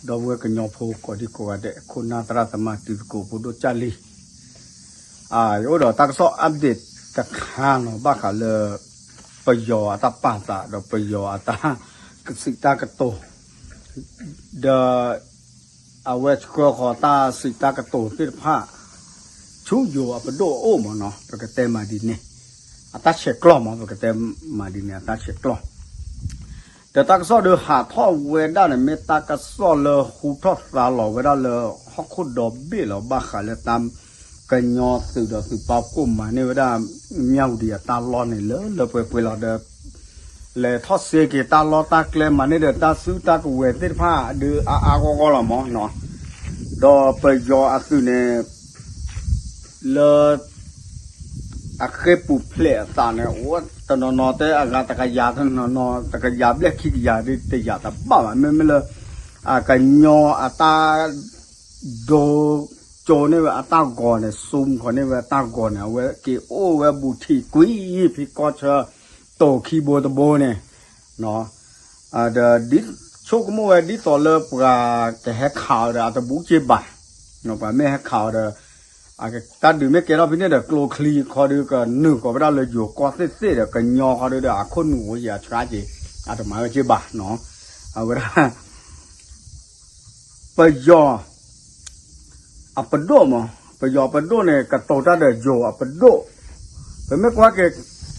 ဒီပုၢ်ဝဲၢ်ကညီဖိကိးဒံကိးဂၤဒဲး ခိၣ်နၢ်သရၣ်သမါတံၤသကိးဖိဒိၣ်ကၢ်လံ, ယအိၣ်ဒီးတၢ်ကစီၣ် update တခါနီၤ ဘၣ်ဃးလၢ ပယီၤအတၢ်ပာ်သးဒီးပယီၤအတၢ်စံးတၢ်ကတိၤ ဒီး အဝဲဆှၢဃီၤတၢ်စံးတၢ်ကတိၤသ့ၣ်တဖၣ် ဆူယိၤအပဒိၣ်အအိၣ်မးနီၤ ပကတဲမးဒ်န့ၣ်, အတၢ်ဆဲးကျိးမး ပကတဲမးဒ်န့ၣ် အတၢ်ဆဲးကျိး ဒီးတၢ်ကစီၣ်ဒုးဟးထီၣ်ဝဲဒၣ်န့ၣ် မ့ၢ်တၢ်ကစီၣ်လၢဟူထီၣ်သါလီၤဝဲဒၣ်လၢဟီၣ်ခိၣ်ဒီဘ့ၣ်လီၤ ဘၣ်ဃးလၢတၢ် ကညီသုးဒီးသုးပာ်ဖှိၣ်မၤန့ၢ်ဝဲဒၣ် မၠၣ်ဝတံၤအတၢ်လီၢ်န့ၣ် လၢလၢပှဲၤပှဲၤလီၤဒီး လဲၤထီၣ်စ့က့ၤတၢ်လီၢ်တၢ်ကျဲ မၤန့ၢ်ဒီးတၢ်စုတၢ်ကဝဲၤသ့ၣ်တဖၣ်ဒုးအါအါဂီၢ်ဂီၢ်လီၤမးနီၤ, ဒီးပယီၤအသုးန့ၣ် လၢ အဃ့ၢ်ပူၤဖျဲးအသးန့ၣ် အိၣ်တနီၤနီၤတဲအဂၤတကယၤ တနီၤနီၤတကယၤဘျဲၣ်ခံကယၤဒ်တယာ်တဘၣ်ဘၣ် မ့မ့ၢ်လၢ အကညီအတၢ် ဒိကၠိန့ၢ်ဝဲအတၢ်ဂီၤန့ၣ် စုမခီန့ၢ်ဝဲအတၢ်ဂီၤန့ၣ် အဝဲက့ၤအိၣ်ဝဲဘူးထံးကွံာ် ဖံကီၢ်ဆၢ တိၤခံဘိတဘိန့ၣ် ဒီး ဒ်ဆိကမိၣ်ဝဲဒ်သိးလၢပှၤကဟဲခးအီၤဒီး အတဘူးက့ၤဘၣ်, ပှၤမ့ၢ်ဟဲခးအီၤဒီး တၢ်ဒုးမ့ၢ်ကဲထီၣ်ဖဲန့ၣ်ဒီး ကျိချံခီဒုးကနုာ်ဃီၤဝဲဒၣ်လၢယိၤကီၢ်သ့ၣ်သ့ၣ်ဒီး ကညီခီဒုးဒီး အခိၣ်နူာ်အိၣ်ယၤဆှါက့ၤ အတမၤဝဲက့ၤဘၣ်နီၤ, အဝဲဒၣ် ပယီၤ အပဒိၣ်မး, ပယီၤပဒိၣ်န့ၣ် ကတိၤတၢ်ဒီးယိၤအပဒိၣ်, ပမ့ၢ်ကွၢ်က့ၤ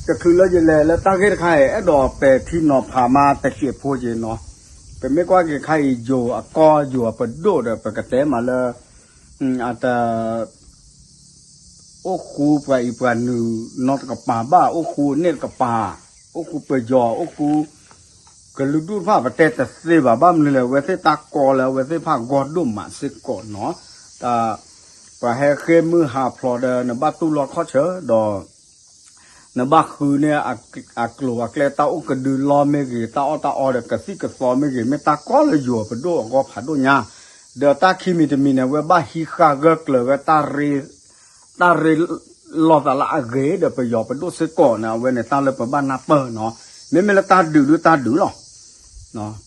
တချုးလၢယလဲၤလၢတၢ်ဂ့ၢ်တခါအံၤ အဲၣ်ဒိးပဲာ်ထံနီၤဖးမးတစဲးဖိက့ၤနီၤ, ပမ့ၢ်ကွၢ်က့ၤခါအံၤ ယိၤအကီၢ်ယိၤအပဒိၣ်ဒီး ပကတဲမးလၢ အတ အိၣ်ဃူပှၤအံၤပှၤနုာ်နီတကပၤဘၣ်, အိၣ်ဃူန့ၣ်တကပၤ, အိၣ်ဃူပယီၤ အိၣ်ဃူ ကလုာ်ဒူၣ်တဖၣ် ပတဲတသ့ဘၣ်, ဘၣ်မနုၤလဲၣ် အဝဲသ့ၣ်တၢ်ကီလၢအဝဲသ့ၣ်တဖၣ်ဂီၢ်ဒိၣ်မးစ့ၢ်ကီးနီၤ, တၢ် ပှၤဟဲဃ့ၢ်မုၢ်ဟးဖျိးဒီး နဘၣ်တူၢ်လိာ်ခီၣ်ဆၢဒီး နဘၣ်ဃုန့ၢ် အကျိၤအကျဲ တၢ်အိၣ်ကဒုလီမ့ၢ်ဂ့ၤ, တၢ်အီၣ်တၢ်အီဒီးကသံၣ်ကသီမ့ၢ်ဂ့ၤ, မ့ၢ်တၢ်ကီလၢယိၤပဒိၣ်အဂီၢ်ဖးဒိၣ်ညါ, ဒီးတၢ်ခံမံၤတမံၤန့ၣ် အဝဲဘၣ်ဟံးဃာ်ဂၢၢ်ကျၢၤဝဲ တၢ်ရ့လိာ်သးလၢအဂ့ၤဒီးပယီၤပဒိၣ်စ့ၢ်ကီးန့ၣ် အဝဲန့ၣ်တၢ်လၢပဘၣ်နၢ်ပၢၢ်နီၤ, မ့မ့ၢ်လၢတၢ်ဒုးဒုးတၢ်ဒုးလီၤ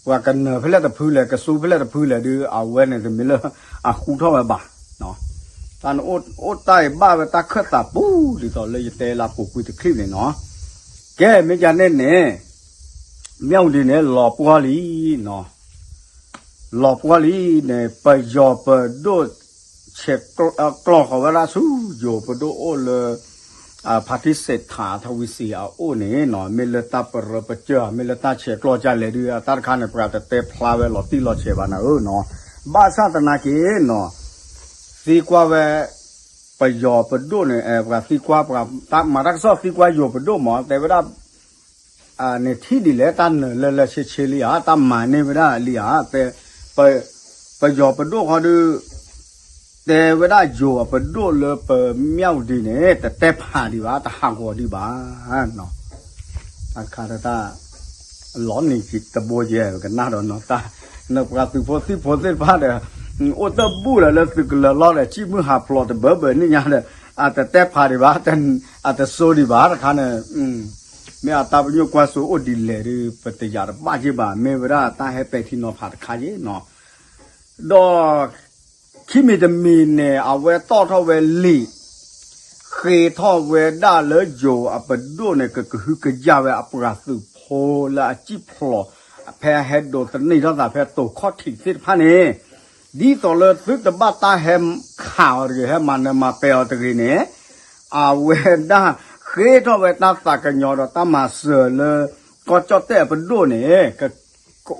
ပှၤကနၢၤဖဲလဲၣ်တဖုလဲၣ် ကစူဖဲလဲၣ်တဖုလဲၣ်ဒုး အဝဲန့ၣ်တမ့ၢ်လၢအဃူထီၣ်ဝဲဘၣ်, တၢ်န့ၣ်အိၣ်တၢ်အံၤဘၣ်ဝဲတၢ်ခၢၣ်သးပူၤ ဒ်သိးလၢယတဲလၢပူၤကွံာ်တချံးန့ၣ်နီၤ, ကဲ မ့ၢ်ဒ်န့ၣ်န့ၣ် မၠၣ်ဝတံၤန့ၣ် လီၤပှီၢ်လံနီၤ လီၤပှီၢ်လံန့ၣ် ပယီၤပဒိၣ် ဆဲးကျိးဃီၤဝဲဒၣ်ဆူ ယိၤပဒိၣ်အိၣ်လၢ ဖါတံၢ်စဲးထးထဝံစံးအအိၣ်န့ၣ်နီၤ, မ့ၢ်လၢတၢ်ပရၢပစၢၤ မ့ၢ်လၢတၢ်ဆဲးကျိးကလဲၣ်ဒုး အတၢ်တခါန့ၣ် ပှၤတတဲဖျါဝဲလီၤတံၢ်လီၤဆဲးဘၣ်နၤဧၢနီၤ, ဘၣ်ဆၣ်သနာ်က့နီၤ သံကွၢ်ဝဲ ပယီၤပဒိၣ်န့ၣ် ပှၤသံကွၢ် ပှၤတၢ်မၤတၢ်ကစီၣ်သံကွၢ်ယိၤပဒိၣ်မး တဲဝဲဒၣ် န့ၣ်ထံၣ်ဒ်လဲၣ် တၢ်နၢၤလၢလၢဆ့ဆ့လံဧါ တၢ်မၤန့ၢ်ဝဲဒၣ်လံဧါ, ပ ပယီၤပဒိၣ်ဃီဒုး တဲဝဲဒၣ်ယိၤအပဒိၣ်လၢပမၠၣ်ဝတံၤန့ၣ် တတဲဖးဒံးဘၣ် တဟးဂီၤဒံးဘၣ် တၢ်တခါတၢ် လီၤနံၤတဘိယဲ ကနၣ်ဒီးနီၤတၢ် နပှၤသုးဖိသံၣ်ဖိသ့ၣ်တဖၣ်ဒီး အိၣ်တဘူၣ်လၢသုးကလၢၤလီၤဒီး ဆံၣ်မုၢ်ဟးဖျိးတဘၢဘၢန့ၣ်ညါဒီး အတတဲဖးဒံးဘၣ် အတစိဒံးဘၣ်တခါန့ၣ် မ့ၢ်အတၢ်ပညိၣ်ကွၢ်စိအိၣ်ဒ်လဲၣ်ဒီး ပတယာ်တဘၣ်က့ဘၣ် မ့ၢ်ဝဲဒၣ်တၢ်ဟဲပဲာ်ထံနီၤဖးတခါက့နီၤ ဒီး ခံမံၤတမံၤန့ၣ် အဝဲတီၣ်ထီၣ်ဝဲလံာ် ဃ့ထီၣ်ဝဲဒၣ်လၢယိၤအပဒိၣ်န့ၣ် ကကဟုကယာ်ဝဲအပှၤသုးဖိလၢအစံၣ်ဖျိး ဖဲဟဲဒိးသန့ၤထီၣ်သးဖဲတိၤခီၣ်ထံးသ့ၣ်တဖၣ်န့ၣ် ဒ်သိးလၢသုတဘၣ်တၢ်ဟဲခးအီၤတဂ့ၤ ဟဲမၤနၢၤမၤပဲာ်အီၤတဂ့ၤန့ၣ် အဝဲဒၣ်ဃ့ထီၣ်ဝဲတၢ်သးကညီၤဒီးတၢ်မၤစၢၤလၢ ကီၢ်ကၠီၣ်တဲၣ်အပဒိၣ်န့ၣ် က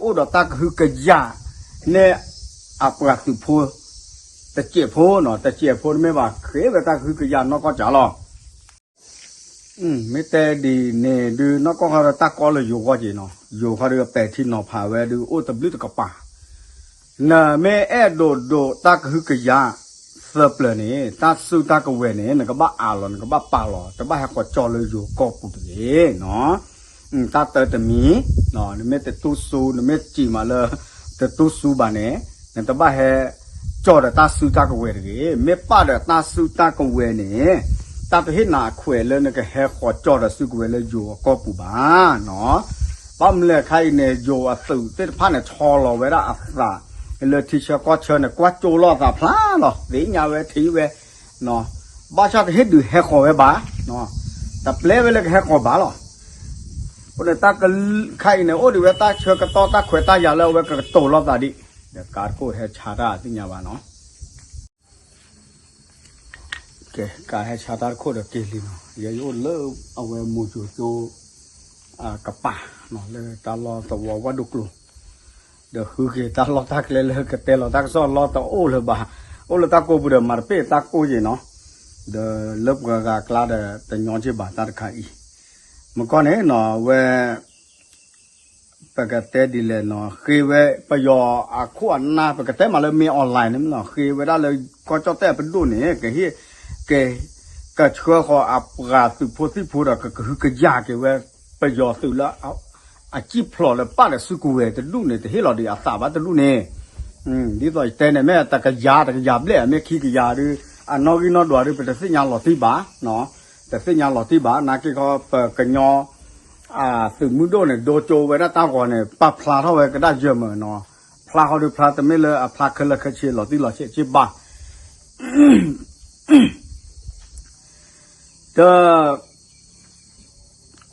အိၣ်ဒီးတၢ်ကဟုကယာ်န့ၣ် အပှၤသုးဖိ တစဲးဖိနီၤ တစဲးဖိတမ့ၢ်ဘၣ် ဃ့ဝဲတၢ်ကဟုကယာ်နီၢ်ကီၢ်စၢ်လီၤ. မ့ၢ်တဲဒ်န့ၣ်ဒုး နီၢ်ကီၢ်ခီဒီးတၢ်ကီလၢယိၤဂီၢ်က့နီၤ ယိၤခီဒီးပဲာ်ထံနီၤဖးဝဲဒုး အိၣ်တဘျုးတကပၤ နမ့ၢ်အဲၣ်ဒိးဒိးတၢ်ကဟုကယာ်သၢပျၢၤန့ၣ် တၢ်စုတၢ်ကဝဲၤန့ၣ် နကဘၣ်အးလီၤ နကဘၣ်ပာ်လီၤ တဘၣ်ဟဲဃီၤကၠီလၢယိၤကီၢ်ပူၤတဂ့ၤနီၤ တၢ်တၢတမံၤ နမ့ၢ်တတူၢ်စူ နမ့ၢ်စံးမးလၢ တတူၢ်စူဘၣ်န့ၣ် နတဘၣ်ဟဲကၠီဒီးတၢ်စုတၢ်ကဝဲၤတဂ့ၤ မ့ၢ်ပာ်ဒီးတၢ်စုတၢ်ကဝဲၤန့ၣ် တၢ်တဟ့ၣ်နၤအခွဲးလၢနကဟဲဃီၤကၠီဒီးစုကဝဲၤလၢယိၤအကီၢ်ပူၤဘၣ်နီၤ ဘၣ်မနုၤလဲၣ်ခါအံၤန့ၣ် ယိၤအသုးသ့ၣ်တဖၣ်န့ၣ် ဆီလီၤဝဲဒၣ်အသး လၢထံဆၢကီၢ်ဆၢန့ၣ် ကွၢ်ကၠိလိာ်သးဖျါလီၤ, သ့ၣ်ညါဝဲထံၣ်ဝဲ, ဘၣ်ဆၣ်တဟ့ၣ်ဒုးဟဲဃီၤဝဲဘၣ်, တပျဲဝဲလၢကဟဲဃီၤဘၣ်လီၤ. အဃိန့ၣ် တၢ်ကခါအံၤန့ၣ် အိၣ်ဒံးဝဲတၢ်ဆၢကတီၢ်တၢ်ခွဲးတၢ်ယာ်လၢအဝဲကကတိၤလိာ်သးဒံး, ဒီးကါတခိၣ်ဟဲဆါတၢ်သ့ၣ်ညါဘၣ်နီၤ. ကဲ ကါဟဲဆါတၢ်တခိၣ်ဒီးက့ၤလံနီၤ, ယဲယအိၣ်လၢအဝဲမိၤစိၤကၠိ ကပၤ လၢတၢ်လီၢ်သဝီဝၣ်ဒိၣ်ကျိၤ, ဒီးဃုက့ၤတၢ်လီၢ်တၢ်ကျဲလၢကတဲလီၤတၢ်ကစီၣ်လီၢ်တအိၣ်လၢၤဘၣ်, အိၣ်လၢတၢ်ကိးပူၤဒီးမၤတပ့ၢ်တၢ်ကိၢ်က့ၤနီၤ, ဒီးလၢပှၤဂၤကျါဒီးတညီက့ၤဘၣ်တၢ်တခါအံၤ, မ့ၢ်ကီၢ်န့ၣ်နီၤ အဝဲ ပကတဲဒ်လဲၣ်နီၤ, ဃ့ဝဲပယီၤအခိၣ်အနၢ် ပကတဲမးလၢမ့ၢ် online န့ၣ်နီၤ, ဃ့ဝဲဒၣ်လၢကီၢ်ကၠီၣ်တဲၣ်အပဒိၣ်န့ၣ် ကဟ့ၣ် က ကဆှၢဃီၤအပှၤသုးဖိသံၣ်ဖိဒီး ကကဟုကယာ်က့ၤဝဲ ပယီၤသုးလၢ အစံၣ်ဖျိးလၢပၣ်ဒီးစုကဝဲၤတဒူၣ်န့ၣ် တဟ့ၣ်လီၤဒံးအသးဘၣ်တဒူၣ်န့ၣ်, ဒ်သိးယတဲန့ၣ် မ့ၢ်တကယၤတကယၤဘျဲၣ် မ့ၢ်ခံကယၤဒီး အနီၣ်ဂံၢ်နီၣ်ဒွးဒီး ပတသ့ၣ်ညါလီၤတံၢ်ဘၣ်, တသ့ၣ်ညါလီၤတံၢ်ဘၣ် နာ်က့ခီ ပကညီ သုးမုၢ်ဒိၣ်န့ၣ် ဒိကၠိဝဲဒၣ်တၢ်ဂီၤန့ၣ် ပာ်ဖျါထီၣ်ဝဲကဒၣ်ယဲၢ်မးနီၤ, ဖျါဃီဒီးဖျါတမ့ၢ်လၢအဖျါခဲလၢာ်ခဲဆ့လီၤတံၢ်လီၤဆဲးက့ၤဘၣ် ဒီး ကီ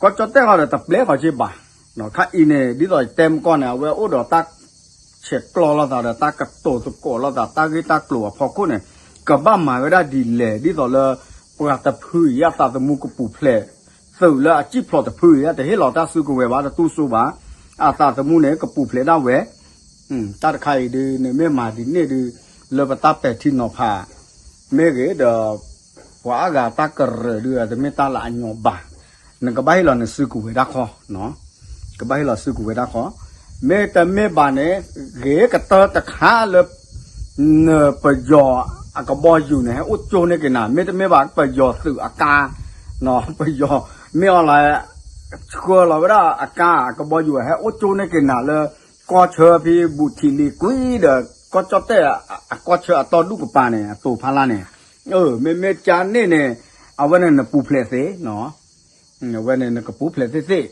ၢ်ကၠီၣ်တဲၣ်ဃီဒီးတပျဲဃီက့ၤဘၣ်, ခါအံၤန့ၣ် ဒ်သိးယတဲမ့ၢ်ကီၢ်န့ၣ် အဝဲအိၣ်ဒီးတၢ်ဆဲးကျိးလိာ်သးဒီး တၢ်ကတိၤသကိးလိာ်သး တၢ်ဂ့ၢ်တၢ်ကျိၤအဖီခိၣ်န့ၣ် ကဘၣ်မၤဝဲဒၣ်ဒ်လဲၣ် ဒ်သိးလၢ ပှၤတဖုအံၤအသးသမူကပူၤဖျဲး သုးလၢအစံၣ်ဖျိးတဖုအံၤ တဟ့ၣ်လီၤတၢ်စုကဝဲၤဘၣ် တတူၢ်စိဘၣ်, အသးသမူန့ၣ် ကပူၤဖျဲးဒၣ်ဝဲ တၢ်တခါအံၤဒုး နမ့ၢ်မၤဒ်န့ၣ်ဒုး လၢပတၢ်ပဲာ်ထံနီၤဖး မ့ၢ်ဂ့ၤဒီး ပှၤအါဂၤတၢ်ကရၢၢ်ဒုး တမ့ၢ်တၢ်လၢအညီဘၣ်, နကဘၣ်ဟ့ၣ်လီၤနစုကဝဲၤတၢ်ခီ, ကဘၣ်ဟ့ၣ်လီၤစုကဝဲၤတၢ်ခီ, မ့တမ့ၢ်ဘၣ်န့ၣ် ဂ့ၤကတၢၢ်တခါလၢ နပယီၤအကဘီယူၤန့ၣ် ဟဲအိၣ်ကၠိန့ၢ်က့ၤနၤ, မ့တမ့ၢ်ဘၣ်ပယီၤသုးအကါ, ပယီၤ မ့ၢ်အီၤလၢ ဆှၢလီၤဝဲဒၣ်အကါ အကဘီယူၤ ဟဲအိၣ်ကၠိန့ၢ်က့ၤနၤလၢ ကီၢ်ဆၢဖဲဘူးထံလံကွံဒီး ကီၢ်ကၠီၣ်တဲၣ်အကီၢ်ဆၢအတီၢ်ဒူၣ်ကပၤန့ၣ် အတိာ်ဖးလၢ်န့ၣ်, မ့မ့ၢ်ကန့ၣ်န့ၣ် အဝဲန့ၣ်နပူၤဖျဲးသ့, အဝဲန့ၣ်နကပူၤဖျဲးသ့သ့,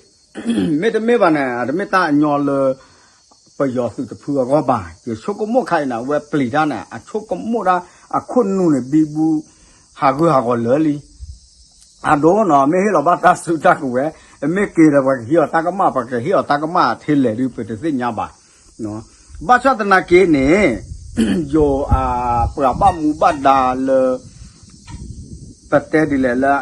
မ့တမ့ၢ်ဘၣ်န့ၣ် အတမ့ၢ်တၢ်အညီလၢ ပယီၤသုးတဖုအဂီၢ်ဘၣ်, ယဆိကမိၣ်ခါအံၤန့ၣ် အဝဲပျံၤတၢ်န့ၣ် အဆိကမိၣ်ဒၣ်အခိၣ်နူာ်န့ၣ် ဘံဘူ ဟးဂူာ်ဟးဂီၤလၢာ်လံ အဒိနီၤ မ့ၢ်ဟ့ၣ်လီၤဘၣ်တၢ်စုတၢ်ကဝဲၤ, မ့ၢ်က့ၤဒီးပှၤကဟ့ၣ်အီၤတၢ်ကမၣ် ပှၤကဟ့ၣ်အီၤတၢ်ကမၣ်ထဲလဲၣ်ဒုး ပတသ့ၣ်ညါဘၣ်. ဘၣ်ဆၣ်သနာ်က့န့ၣ် ယိၤအပှၤဘၣ်မူဘၣ်ဒါလၢ ပတဲဒ်လဲၣ်လၢ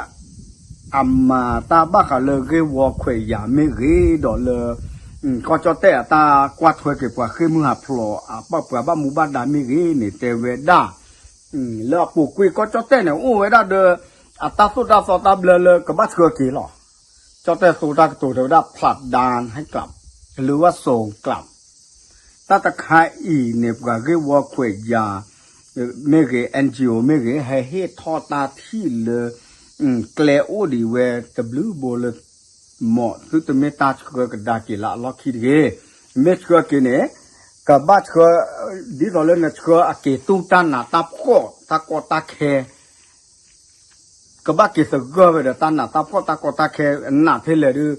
အမၤတၢ်ဘၣ်ဃးလၢဂ့ၢ်ဝီခွဲးယာ်မ့ၢ်ဂ့ၤဒီးလၢ ကီၢ်ကၠီၣ်တဲၣ်အတၢ်ကွၢ်ထွဲက့ၤပှၤဃ့ၢ်မုၢ်ဟးဖျိး အပှၤဘၣ်မူဘၣ်ဒါမ့ၢ်ဂ့ၤန့ၣ် တဲဝဲဒၣ် လၢအပူၤကွံာ်ကီၢ်ကၠီၣ်တဲၣ်န့ၣ် အိၣ်ဝဲဒၣ်ဒီး အတၢ်သိၣ်တၢ်သီတၢ်ဘျၢလၢကဘၣ်ဆှၢက့ၤလီၤ. ကၠီၣ်တဲၣ်သိတၢ်ကတိၤတဲဝဲဒၣ် ဖျးဒါဟဲကျး လၢဝဲစိၤကျး တၢ်တခါအံၤန့ၣ် ပှၤဂ့ၢ်ဝီခွဲးယာ် မ့ၢ်ဂ့ၤ NGO မ့ၢ်ဂ့ၤ ဟဲဟ့ၣ်ထီၣ်တၢ်ထံၣ်လၢ ကျဲအိၣ်ဒံးဝဲတဘျုးဘိလၢ မ်သုတမ့ၢ်တၢ်ဆှၢကဒါက့ၤလၢအလီၢ်ခံတဂ့ၤ. မ့ၢ်ဆှၢက့ၤန့ၣ် ကဘၣ်ဆှၢ ဒ်သိးလၢနဆှၢအက့ၤတူၢ်တၢ်နးတၢ်ဖှီၣ်တၢ်ကီတၢ်ခဲ ကဘၣ်က့ၤသဂၢၢ်ဝဲဒီးတၢ်နးတၢ်ဖှီၣ်တၢ်ကီတၢ်ခဲ နးထဲလဲၣ်ဒုး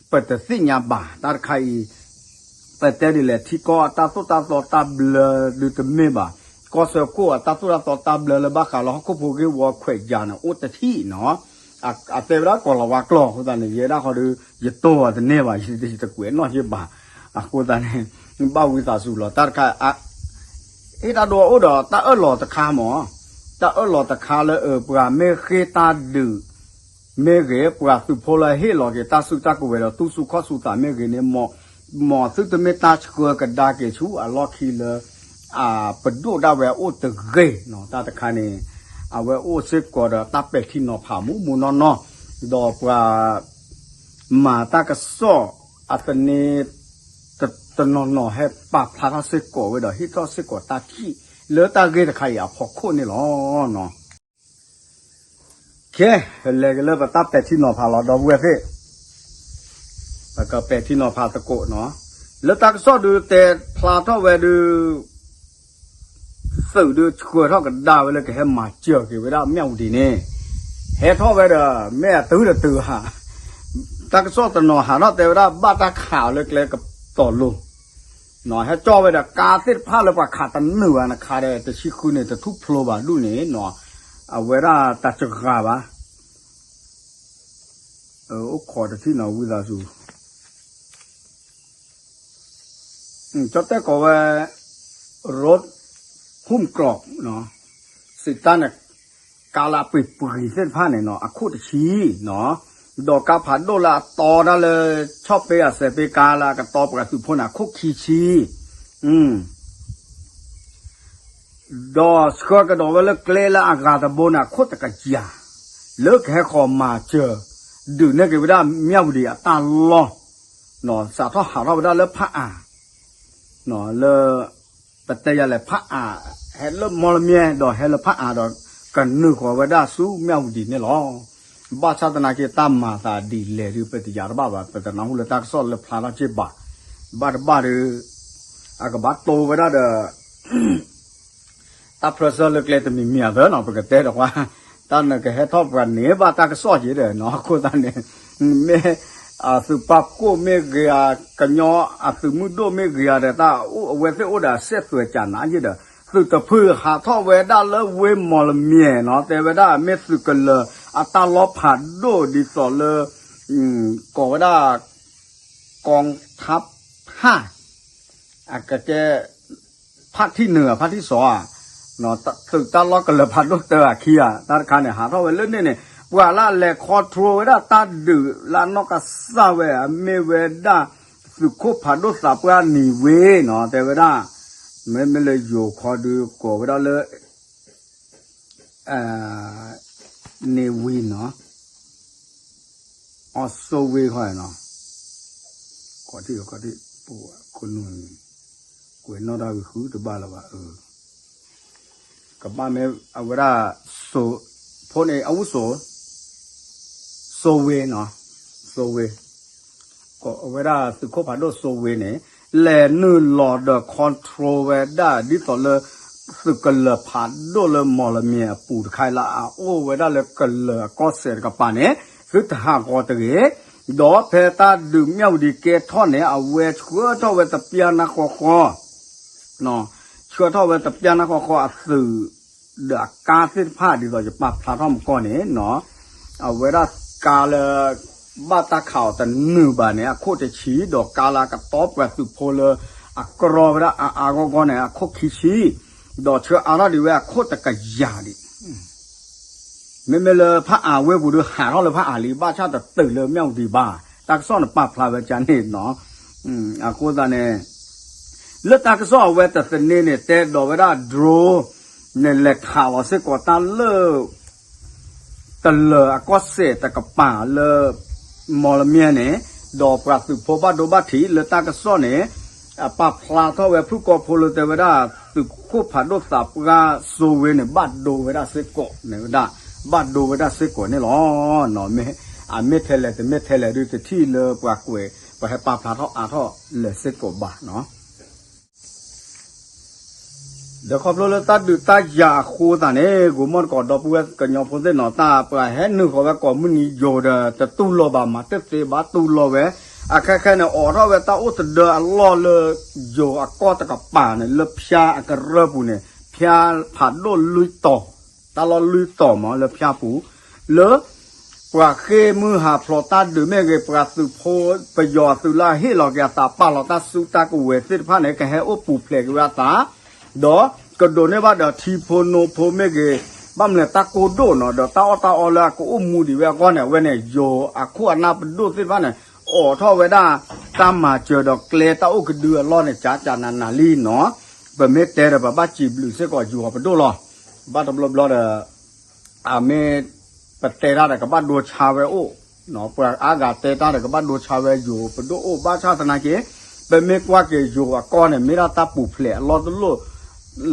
ပတသ့ၣ်ညါဘၣ်. တၢ်တခါအံၤ ပတဲဒ်လဲၣ် ထံကီၢ်အတၢ်သိၣ်တၢ်သီတၢ်ဘျၢဒုးတမ့ၢ်ဘၣ်. ကီၢ်စၢဖှိၣ်အတၢ်သိၣ်တၢ်သီတၢ်ဘျၢလၢဘၣ်ဃးလၢဟီၣ်ခိၣ်ဖိဂ့ၢ်ဝီခွဲးယာ်န့ၣ် အိၣ်တထံၣ်နီၤ. အတဲဝဲဒၣ်ကီၢ်လီၤဝါကျိာ်အဃိသတးန့ၣ် ယဲဒၣ်ဃီဒီး ယတိၢ်အီၤတန့ၢ်ဘၣ် ယတကွဲးနီၣ်ယဘၣ်. အဃိသတးန့ၣ် ဘၣ်ဝံသးစူၤလီၤ. တၢ်တခါ ဟ့ၣ်တၢ်ဒိအိၣ်ဒီးတၢ်အၢၣ်လီၤတခါမး, တၢ်အၢၣ်လီၤတခါလၢအပှၤမ့ၢ်ဃ့ၢ်တၢ်ဒုး မ့ၢ်ဂ့ၤ ပှၤသုးဖိလၢဟ့ၣ်လီၤက့ၤတၢ်စုတၢ်ကဝဲၤဒီးတူၢ်ဆူၣ်ခီၣ်ဆူၣ်သးမ့ၢ်ဂ့ၤန့ၣ် မ်သုတမ့ၢ်တၢ်ဆှၢကဒါက့ၤဆူအလီၢ်ခံလၢ အပဒိၣ်ဒၣ်ဝဲအိၣ်တဂ့ၤနီၤ. တၢ်တခါန့ၣ် အဝဲအိၣ်စ့ၢ်ကီးဒီးတၢ်ပဲာ်ထံနီၤဖးမူးမူးနီၢ်နီၢ်, ဒီးပှၤ မၤတၢ်ကစီၣ်အသန့ တနီၤနီၤဟဲပာ်ဖျါထီၣ်စ့ၢ်ကီးဝဲဒီး ဟ့ၣ်ထီၣ်စ့ၢ်ကီးတၢ်ထံၣ်လၢတၢ်ဂ့ၢ်တခါအံၤအဖီခိၣ်န့ၣ်လီၤ. ကဲ လဲၤက့ၤလၢပတၢ်ပဲာ်ထံနီၤဖးလီၤ ဒီပုၢ်ဝဲၢ်သ့ၣ်, ပကပဲာ်ထံနီၤဖးသကိးနီၤ. လၢတၢ်ကစီၣ်ဒုးတဲဖျါထီၣ်ဝဲဒုး သုးဒုးဆှၢထီၣ်ကဒါဝဲလၢကဟဲမၤစၢၤက့ၤဝဲဒၣ်မၠၣ်ဝတံၤန့ၣ် ဟဲထီၣ်ဝဲဒီး မ့ၢ်အတုၤတတုၤဧါ, တၢ်ကစီၣ်တနီၤဟးထီၣ်တဲဝဲဒၣ်ဘၣ်တၢ်ခးအီၤလၢကျဲကတီၤလိၤ ဟဲကၠီၣ်ဝဲဒီးကါသ့ၣ်တဖၣ်လၢပှၤခးတနုာ်ဘၣ် နခးဒီးတဆံဃုန့ၣ် တထူၣ်ဖျိဘၣ်ဒူၣ်န့ၣ်နီၤ, အဝဲဒၣ်တၢ်စှၤဘၣ်. အိၣ်ခိးတထံၣ်နီၤ ဝံသးစူၤ ကၠီၣ်တဲၣ်ကိးဝဲ ရိး ဟုမ်ကလီး စံးတၢ်န့ၣ် ကါလၢအပှ့ၤပှ့ၤသ့ၣ်တဖၣ်န့ၣ်နီၤ အခိၣ်တဆံနီၤ, ဒီးကါဖးဒိၣ်လၢအတီတၢ်လၢ ဆီၣ်ပ့အစဲးပ့ကါလၢအကတီပှၤသုးဖိန့ၣ် အခိၣ်ခံဆံ ဒီးဆှၢကဒီးဝဲလၢကျဲလၢအဂၤတဘိန့ၣ် အခိၣ်တကယၤ, လၢကဟဲဃီၤမၤစၢၤ ဒုးနဲၣ်က့ၤဝဲဒၣ်မၠၣ်ဝတံၤအတၢ်လီၢ်, စးထီၣ်ဟးထီၣ်ဝဲဒၣ်လၢဖးအါ, လၢ ပတဲယၤလဲၣ် ဖးအါ ဟဲလၢမီၢ်လမၠဲၣ် ဒီးဟဲလၢဖးအါဒီး ကနုာ်ဃီၤဝဲဒၣ်ဆူမၠၣ်ဝတံၤန့ၣ်လီၤ. ဘၣ်ဆၣ်သနာ်က့ တၢ်မၤသးဒ်လဲၣ်ဒီး ပတယၤတဘၣ်ဘၣ် ပတနၢ်ဟူလၢတၢ်ကစီၣ်လၢဖျါထီၣ်က့ဘၣ်, ဘၣ်တဘၣ်ဒီး အကဘၣ်တိဝဲဒၣ်ဒီး တၢ်ဖျၢၣ်ဆၢလၢကျဲတမံၤမံၤအသၢနီၤ ပကတဲဒီးကွၢ်, တၢ်နကဟဲထီၣ်ပှၤန့ၣ်ဘၣ်တၢ်ကစီၣ်က့ဒီးနီၤ အဃိသတးန့ၣ် မ့ၢ်အသုးပာ်ဖှိၣ်မ့ၢ်ဂ့ၤဧါ ကညီအသုးမုၢ်ဒိၣ်မ့ၢ်ဂ့ၤဧါဒီး တၢ်အိၣ်အဝဲသ့ၣ်အိၣ်ဒီးအစဲးသွဲးကၢ်နးယ့ၢ်ဒီး သုးတဖုဟးထီၣ်ဝဲဒၣ်လၢဝ့ၢ်မီၢ်လမၠဲၣ်နီၤ တဲဝဲဒၣ်မ့ၢ်သုးကလၢၤအတၢ်လီၤဖးဒိၣ်ဒ်သိးလၢ ကိးဝဲဒၣ် กองทัพห้า အကကဲ ဖးထံၣ်နုာ် ဖးထံၣ်စီၤဧါ, သုးတၢ်လီၢ်ကလၢၤဖးဒိၣ်တၢအခံဧါ တၢ်တခါန့ၣ် ဟးထီၣ်ဝဲလၢန့ၣ်န့ၣ် ပှၤလၢအလဲၤ control ဝဲဒၣ်တၢ်ဒုးလၢအနီၢ်ကစၢ်ဝဲ အမ့ၢ်ဝဲဒၣ် သုးခိၣ်ဖးဒိၣ်သးပှၢ်နံၤဝ့နီၤ တဲဝဲဒၣ် မ့မ့ၢ်လၢယိၤခီဒုးကိးဝဲဒၣ်လၢ န့ၣ်ဝံၤနီၤ အီၤစိဝ့ခီနီၤ ကီးထံၣ် ကီးထံၣ် ပခိၣ်နူာ် ကွဲးနီၣ်တၢ်ဂ့ၤဃုတဘၣ်လၢၤဘၣ် ကဘၣ်မ့ၢ်အဝဲဒၣ် ဖိန့ၣ် အဝုစိ စိဝ့နီၤ စိဝ့ အဝဲဒၣ်သုးခိၣ်ဖးဒိၣ်စိဝ့န့ၣ် လဲၤနုာ်လီၤဒီး control ဝဲဒၣ်ဒ်သိးလၢ သုးကလၢၤဖးဒိၣ်လၢမီၢ်လမၠဲၣ်အပူၤတခါလၢအအိၣ်ဝဲဒၣ်လၢကလၢၤအကီၢ်စဲၣ်တကပၤန့ၣ် သုတဟးဂီၤတဂ့ၤ, ဒီးဖဲတၢ်ဒုးမၠၣ်ဝတံၤကဲထီၣ်န့ၣ် အဝဲဆှၢထီၣ်ဝဲတပျၢ်နါဃီဃီ ဆှၢထီၣ်ဝဲတပျၢ်နါဃီဃီအသုး ဒီးအကါသ့ၣ်တဖၣ်ဒ်သိးယပာ်ဖျါထီၣ်မကီၢ်န့ၣ်နီၤ, အဝဲဒၣ်ကါလၢ ဘၣ်တၢ်ခးအီၤတနုာ်ဘၣ်န့ၣ် အခိၣ်တဆံ, ဒီးကါလၢအကတီပှၤသုးဖိလၢ အကြီဝဲဒၣ်အါအါဂီၢ်ဂီၢ်န့ၣ် အခိၣ်ခံဆံ, ဒီးဆှၢအါထီၣ်ဒံးဝဲအခိၣ်တကယၤဒံး မ့မ့ၢ်လၢဖးအါဝ့ၢ်ပူၤဒီးဟးထီၣ်လၢဖးအါလံ ဘၣ်ဆၣ်တတုၤလၢမၠၣ်ဝတံၤဘၣ်, တၢ်ကစီၣ်န့ၣ်ပာ်ဖျါဝဲကန့ၣ်နီၤ, အဃိသတးန့ၣ် လၢတၢ်ကစီၣ်အဝဲတသန့န့ၣ် တဲဒီးဝဲဒၣ် drone န့ၣ် လဲၤခးလီၤစ့ၢ်ကီးတၢ်လၢ ကလၢၤအကီၢ်စဲၣ်တကပၤလၢ မီၢ်လမၠဲၣ်န့ၣ်, ဒီးပှၤသုးဖိဘၣ်ဒိဘၣ်ထံးလၢတၢ်ကစီၣ်န့ၣ် အပာ်ဖျါထီၣ်ဝဲဖုၣ်ကိာ်ဖိလၢတဲဝဲဒၣ် သုးခိၣ်ဖးဒိၣ်သးပှၢ်စိဝ့န့ၣ် ဘၣ်ဒိဝဲဒၣ်စ့ၢ်ကီးန့ၣ်ဝဲဒၣ်, ဘၣ်ဒိဝဲဒၣ်စ့ၢ်ကီးန့ၣ်လီၤ. အမ့ၢ်ထဲလဲၣ်တမ့ၢ်ထဲလဲၣ်ဒုးတထံၣ်လၢပှၤကွဲး ပှၤဟဲပာ်ဖျါထီၣ်အါထီၣ်လဲၤစ့ၢ်ကီးဘၣ်နီၤ. ဒီးခီဖျိလၢတၢ်ဒုးတၢ်ယၤအဃိသတးန့ၣ် ဂိၤမီၢ်တကိးဒီပုၢ်ဝဲၢ်ကညီဖိသ့ၣ်နီၤ တၢ်ပှၤဟဲနုာ်ဃီၤဝဲကိးမုၢ်နံၤယိၤဒီး တတူၢ်လိာ်ဘၣ်မၤတသ့ဘၣ်တူၢ်လိာ်ဝဲ, အခဲခဲန့ၣ် အိးထီၣ်ဝဲတၢ်အိၣ်သဒၢအလီၢ်လၢ ယိၤအကီၢ်တကပၤန့ၣ် လၢဖၠါအကရၢၢ်ပူၤန့ၣ် ဖၠါဖးဒိၣ်လွံၢ်တီၤ, တၢ်လီၢ်လွံၢ်တီၤမးလၢဖၠါပူၤ, လၢ ပှၤဃ့ၢ်မုၢ်ဟးဖျိးတၢ်ဒုးမ့ၢ်ဂ့ၤ ပှၤသုးဖိပယီၤသုးလၢအဟ့ၣ်လီၤက့ၤအသး ပာ်လီၤတၢ်စုတၢ်ကဝဲၤသ့ၣ်တဖၣ်န့ၣ် ကဟဲအိၣ်ပူၤဖျဲးက့ၤဝဲအသး, ဒီးကဒိးန့ၢ်ဘၣ်ဒီးထံဖိနိဖိမ့ၢ်ဂ့ၤ, ဘၣ်မနုၤတၢ်ကိၢ်ဒိၣ်နီၤ ဒီးတၢ်အီၣ်တၢ်အီလၢအကအိၣ်မူဒံးဝဲအဂီၢ်န့ၣ် အဝဲန့ၣ် ယိၤအခိၣ်အနၢ်ပဒိၣ်သ့ၣ်တဖၣ်န့ၣ် အိးထီၣ်ဝဲဒၣ် တၢ်မၤစၢၤဒီးကျဲတၢ်အိၣ်ကဒုအလီၢ်န့ၣ် ကကနးနးလံနီၤ, ပမ့ၢ်တဲဒီးပဘၣ်စံးဘျုးစ့ၢ်ကီးယိၤအပဒိၣ်လီၤ. ဘၣ်တဘျီဘျီဒီး အမ့ၢ်ပတဲတၢ်ဒီးကဘၣ်ဒိဆါဝဲအိၣ်, ပှၤအါဂၤတဲတၢ်ဒီးကဘၣ်ဒိဆါဝဲယိၤပဒိၣ်အိၣ် ဘၣ်ဆၣ်သနာ်က့ ပမ့ၢ်ကွၢ်က့ၤယိၤအကီၢ်န့ၣ် မ့ၢ်ဒၣ်တၢ်ပူၤဖျဲးအလီၢ်တလီၢ်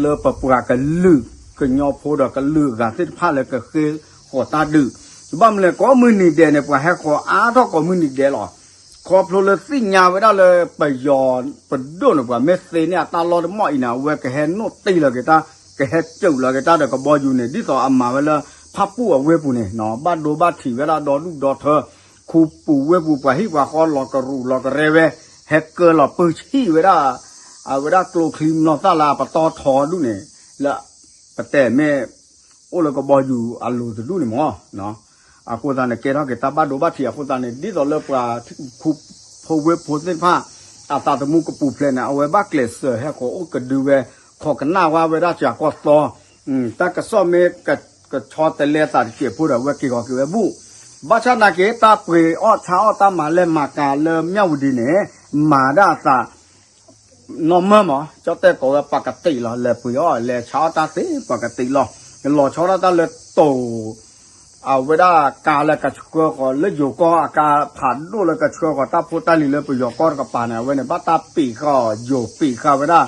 လၢပပှၤကလုာ်ကညီဖိဒီးကလုာ်အဂၤသ့ၣ်တဖၣ်လၢကဃ့ဃီၤတၢ်ဒုး, ဘၣ်မနုၤလဲၣ် ကိးမုၢ်နံၤဒဲးန့ၣ် ပှၤဟဲဃီၤအါထီၣ်ကိးမုၢ်နံၤဒဲးလီၤ. ခီဖျိလၢသ့ၣ်ညါဝဲဒၣ်လၢပယီၤပဒိၣ်န့ၣ် ပှၤမ့ၢ်သ့န့ၢ်အတၢ်လီၢ်တမီၢ်အံၤန့ၣ် အဝဲကဟဲနိၣ်တ့ၢ်လီၤက့ၤတၢ်, ကဟဲစူးလီၤက့ၤတၢ်ဒီးကဘီယူၤန့ၣ် ဒ်သိးအမၤဝဲလၢဖၣ်ပူၣ်အဝ့ၢ်ပူၤန့ၣ် ဘၣ်ဒိဘၣ်ထံးဝဲဒၣ်ဒီဒူၣ်ဒီထၢ, ခူပူၤဝ့ၢ်ပူၤ ပှၤဟံၣ်ပှၤဃီလီၤကရူၢ်လီၤကရဲဝဲ, ဟဲကၢလီၤပၢဆံၣ်ဝဲဒၣ် အဝဲဒၣ်ကျိချံမျိာ်သၣ်လၢအပတီၢ်ထီဒူၣ်န့ၣ် လၢပတဲမ့ၢ် အိၣ်လၢကဘီယူၤအလိၤတဒူၣ်န့ၣ်မ့ၢ် အဃိသတးန့ၣ် ကဲထီၣ်က့ၤတၢ်ဘၣ်ဒိဘၣ်ထံးအဃိသတးန့ၣ် ဒ်သိးလၢပှၤ ဖိဝ့ဖိသ့ၣ်တဖၣ် အသးသမူကပူၤဖျဲးန့ၣ် အဝဲဘၣ်ကျဲးစၢးဟဲဃီၤအိၣ်ကဒုဝဲ ခိးကနၣ်ဝဲဒၣ်ကၠၤကီၢ်သီ တၢ်ကစီၣ်မ့ၢ်ကဆီတလဲသးတစဲးဖိဒီး အဝဲက့ၤဂီၤက့ၤဝဲဘူၣ် ဘၣ်ဆၣ်နာ်က့ တၢ်ပှ့ၤအီၣ်ဆါအီၣ်တၢ်မၤလဲၢ်မၤကၤလၢမၠၣ်ဝတံၤန့ၣ် မၤဒၣ်အသး နီၢ်မၢမး ကၠီၣ်တဲၣ်ကိးဝဲပှၤကတံးလီၤ လဲၤပှ့ၤအီၣ်လဲၤဆါအီၣ်တၢ်သ့ပှၤကတံးလီၤ လီၤဆီဒၣ်တၢ်လၢတိၤ အဝဲဒၣ်ကါလၢကဆှၢဃီၤလၢယိၤကီၢ်အကါဖးဒိၣ်လၢကဆှၢဃီၤတၢ်ဖိတၢ်လံၤလၢပယီၤကီၢ်တကပၤန့ၣ် အဝဲန့ၣ် ဘၣ်တၢ်ပံးဃာ်အီၤ ယိၤပံးဃာ်ဝဲဒၣ်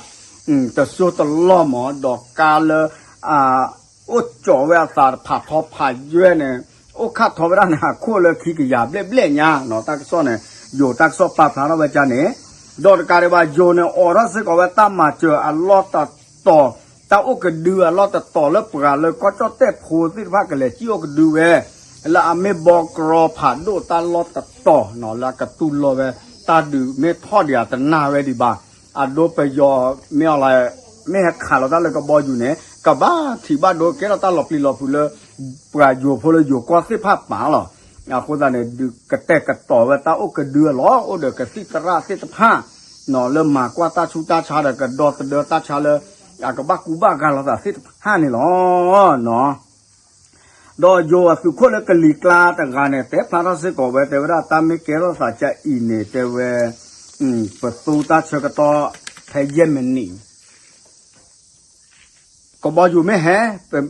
တစိၢ်တလီၢ်မး ဒီးကါလၢ အိၣ်ကၠီးဝဲအသးဖးထီဖးယွဲၢ်န့ၣ် အိၣ်ခးထီဝဲဒၣ်န့ၣ် အခိၣ်လၢခံကယၤဘျဲၣ်ဘျဲၣ်ညါနီၤ တၢ်ကစီၣ်န့ၣ် ယိၤတၢ်ကစီၣ်ပာ်ဖျါထီၣ်ဝဲဒ်န့ၣ် ဒီးတကးဒံးဘၣ် ယိၤန့ၣ် အိးထီၣ်စ့ၢ်ကီးဝဲတၢ်မၤစၢၤအလီၢ်တတီၤ တၢ်အိၣ်ကဒုအလီၢ်တတီၤလၢပှၤလၢကီၢ်ကၠီၣ်တဲၣ်ဖိသ့ၣ်တဖၣ်ကလဲၤစံၣ်အိၣ်ကဒုဝဲ လၢအမ့ၢ်ဘီကရီဖးဒိၣ်တၢ်လီၢ်တတီၤနီၤ လၢအကတူၢ်လိာ်ဝဲ တၢ်ဒုးမ့ၢ်ထီၣ်ဒံးအတနၢ်ဝဲဒံးဘၣ် အဒိပယီၤမ့ၢ်အီၤလၢ မ့ၢ်ဟဲခးလီၤတၢ်လၢကဘီယူၤန့ၣ် ကဘၣ်ထံၣ်ဘၣ်ဒိကဲထီၣ်တၢ်လီၤပျံၤလီၤဖုးလၢ ပှၤယိၤဖိလၢယိၤကီၢ်သ့ၣ်တဖၣ်ပာ်လီၤ. အဃိသတးန့ၣ် ဒုးကတဲာ်ကတီၤဝဲတၢ်အိၣ်ကဒုအလီၢ် အိၣ်ဒီးကသံၣ်သရၣ်သ့ၣ်တဖၣ် လၢမၤကွၢ်တၢ်ဆူးတၢ်ဆါဒီးကဒီသဒၢတၢ်ဆါလၢ အကဘၣ်ကူဘၣ်ဂာ်လိာ်သးသ့ၣ်တဖၣ်န့ၣ်လီၤ. ဒီးယိၤအသုးခိၣ်လၢကလံၤကျါတဂၤန့ၣ် တဲဖျါထီၣ်စ့ၢ်ကီးဝဲ တဲဝဲဒၣ်တၢ်မ့ၢ်ကဲထီၣ်သးကအံၤန့ၣ် တဲဝဲ ပသူတၢ်ဆၢကတီၢ်ဖဲယဲၢ်မံးနံး ကဘီယူၤမ့ၢ်ဟဲ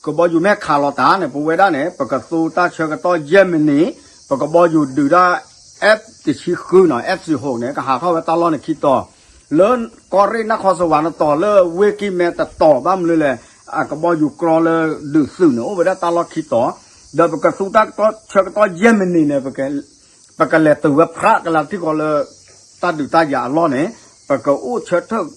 ကဘီယူၤမ့ၢ်ခးလီၤတၢ်န့ၣ် ပဝဲဒၣ်န့ၣ် ပကသူတၢ်ဆၢကတီၢ်ယဲၢ်မံးနံး ပကဘီယူၤဒုးဒၣ် F တဆံဃုနီၤ F စံဟိးန့ၣ် ကဟးထီၣ်ဝဲတၢ်လီၢ်န့ၣ်ခံတီၤ လၢကီၢ်ရ့ၣ်နၢ်ခီစဝးနတီၤ လၢဝ့ၢ်ကံၢ်မဲတတီၤ ဘၣ်မနုၤလဲၣ် အကဘီယူၤကြီလၢဒုးသုးန့ၣ် အိၣ်ဝဲဒၣ်တၢ်လီၢ်ခံတီၤ ဒီးပကသူတၢ်ဆၢကတီၢ်ယဲၢ်မံးနံးန့ၣ် ပကလဲၤတုၤဝဲဖးကလၤထံကီၢ်လၢ တၢ်ဒုးတၢ်ယၤအလီၢ်န့ၣ် ပကအိၣ်ဆၢထၢၣ်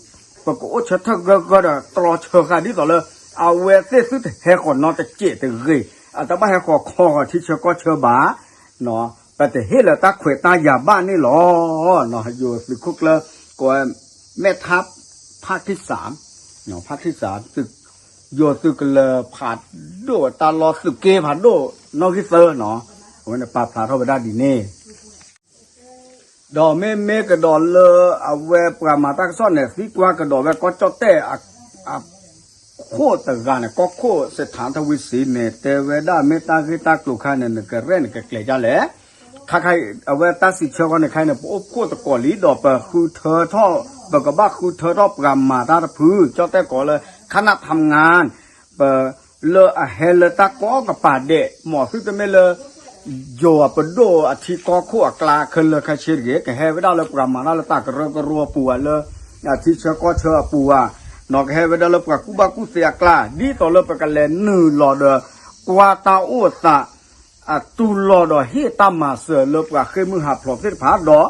ပကအိၣ်ဆၢထၢၣ်ဂၢၢ်ဂၢၢ်ဒီးတြီဆၢဃာ်ဒ်သိးလၢ အဝဲသ့ၣ်သုတဟဲဃီၤနီတစဲးတဂ့ၤ အတဘၣ်ဟဲဃီၤခီဂီၤထံဆၢကီၢ်ဆၢဘၣ် ပတဟ့ၣ်လၢၤတၢ်ခွဲးတၢ်ယာ်ဘၣ်န့ၣ်လီၤ. ယိၤသုးခိၣ်ကျၢၢ် ကိးဝဲ မဲၣ်ထါ ဖးထံၣ်စး ဖးထံၣ်စး ယိၤသုးကလၢၤဖးဒိၣ်တၢ်လီၢ်သုးက့ဖးဒိၣ်နီၣ်ဂံၢ်သၢနီၤ အဝဲန့ၣ်ပာ်ဖျါထီၣ်ဝဲဒၣ်ဒ်န့ၣ် ဒီးမ့မ့ၢ်ကဒီးလၢအဝဲပှၤမၤတၢ်ကစီၣ်န့ၣ် သံကွၢ်ကဒီးဝဲကီၢ်ကၠီၣ်တဲၣ် အခိၣ်တဂၤန့ၣ် ကီၢ်ခိၣ်စထၣ်ထဝံစံန့ၣ် တဲဝဲဒၣ်မ့ၢ်တၢ်ဂ့ၢ်တၢ်ကျိၤခါန့ၣ် နကရဲၣ်နကကျဲၤဒ်လဲၣ် ခါခါအံၤ အဝဲတၢ်စံးဆၢဃီန့ၣ်ခါအံၤန့ၣ် ပအိၣ်ဖှိၣ်သကိးလံ ဒီးပဃုထၢထီၣ် ပကဘၣ်ဃုထၢထီၣ်ပှၤမၤတၢ်တဖု ကၠီၣ်တဲၣ်ကိးလၢ ခနၣ်ထမ်ငါ ပ လၢအဟဲလၢတၢ်ကိးကပၤဒဲး မ့ၢ်သုတမ့ၢ်လၢ ယိၤအပဒိၣ်အထံကီၢ်ခိၣ်အကျါခဲလၢာ်ခဲဆ့တဂ့ၤ ကဟဲဝဲဒၣ်လၢပှၤမၤတၢ်လၢတၢ်ကရၢကရိအပူၤဧါ လၢအထံဆၢကီၢ်ဆၢအပူၤဧါ နီၢ်ကဟဲဝဲဒၣ်လၢပှၤကူၣ်ဘၣ်ကူၣ်သ့အကျါ ဒ်သိးလၢပကလဲၤနုာ်လီၤဒီး ကွၢ်တၢ်အိၣ်အသး အတူၢ်လိာ်ဒီးဟ့ၣ်တၢ်မၤစၢၤလၢပှၤဃ့ၢ်မုၢ်ဟးဖျိးသ့ၣ်တဖၣ် ဒီး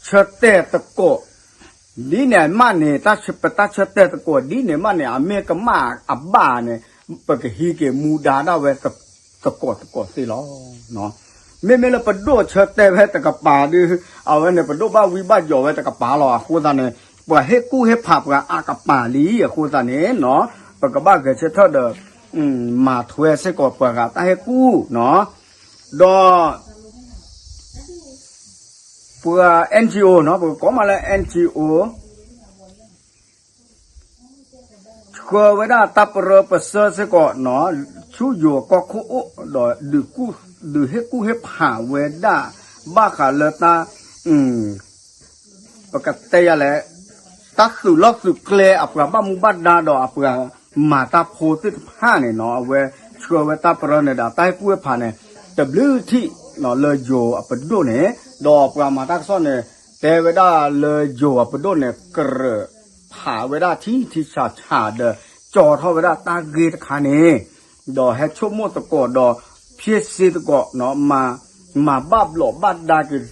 ဆၢတဲာ်သကိး ဒ်န့ၣ်မးန့ၣ် ပတၢ်ဆၢတဲာ်သကိးဒ်န့ၣ်မးန့ၣ် အမ့ၢ်ကမၣ်အဘၣ်န့ၣ် ပကဟံးက့ၤမူဒါဒၣ်ဝဲသကိးသကိးသ့လီၤ. မ့မ့ၢ်လၢပဒိၣ်ဆၢတဲာ်ဝဲတကပၤဒီး အဝဲန့ၣ် ပဒိၣ်ဘၣ်ဝံဘၣ်ယိးဝဲတကပၤလီၤ. အဃိသတးန့ၣ် ပှၤဟ့ၣ်ကူၣ်ဟ့ၣ်ဖးပှၤအါကပၤလံ. အဃိသတးန့ၣ် ပကဘၣ်ဂဲၤဆၢထၢၣ်ဒီး မၤထွဲစ့ၢ်ကီးပှၤဂၤတၢ်ဟ့ၣ်ကူၣ် ဒီး ပှၤ NGO နီၤ ပကကိးမးလၢ NGO ဆှၢဝဲဒၣ်တၢ်ပရၢပစၢစ့ၢ်ကီးနီၤ ဆူယိၤကီၢ်ခိၣ်အိၣ်ဒီး ဒုးဟ့ၣ်ကူၣ်ဟ့ၣ်ဖးဝဲဒၣ် ဘၣ်ဃးလၢတၢ် ပကတဲယၤလဲၣ် တၢ်သုးလီၢ်သုးကျဲအပှၤဘၣ်မူဘၣ်ဒါဒီးအပှၤမၤတၢ်ဖိသ့ၣ်တဖၣ်န့ၣ်နီၤ အဝဲဆှၢဝဲတၢ်ပရၢန့ၣ်ဒီး တၢ်ဟ့ၣ်ကူၣ်ဟ့ၣ်ဖးန့ၣ် တဘျုးထံၣ်လၢယိၤအပဒိၣ်န့ၣ် ဒီးပှၤမၤတၢ်ကစီၣ်န့ၣ် တဲဝဲဒၣ်လၢယိၤအပဒိၣ်န့ၣ် ကြၢးဖးဝဲဒၣ်ထံထံဆးဆးဒီး ကၠီထီၣ်ဝဲဒၣ်တၢ်ဂ့ၢ်တခါန့ၣ် ဒီးဟဲဆိကမိၣ်သကိးဒီး ဖ့စ့သကိး မၤဘၣ်ဘျီးဘၣ်ဒါက့ၤ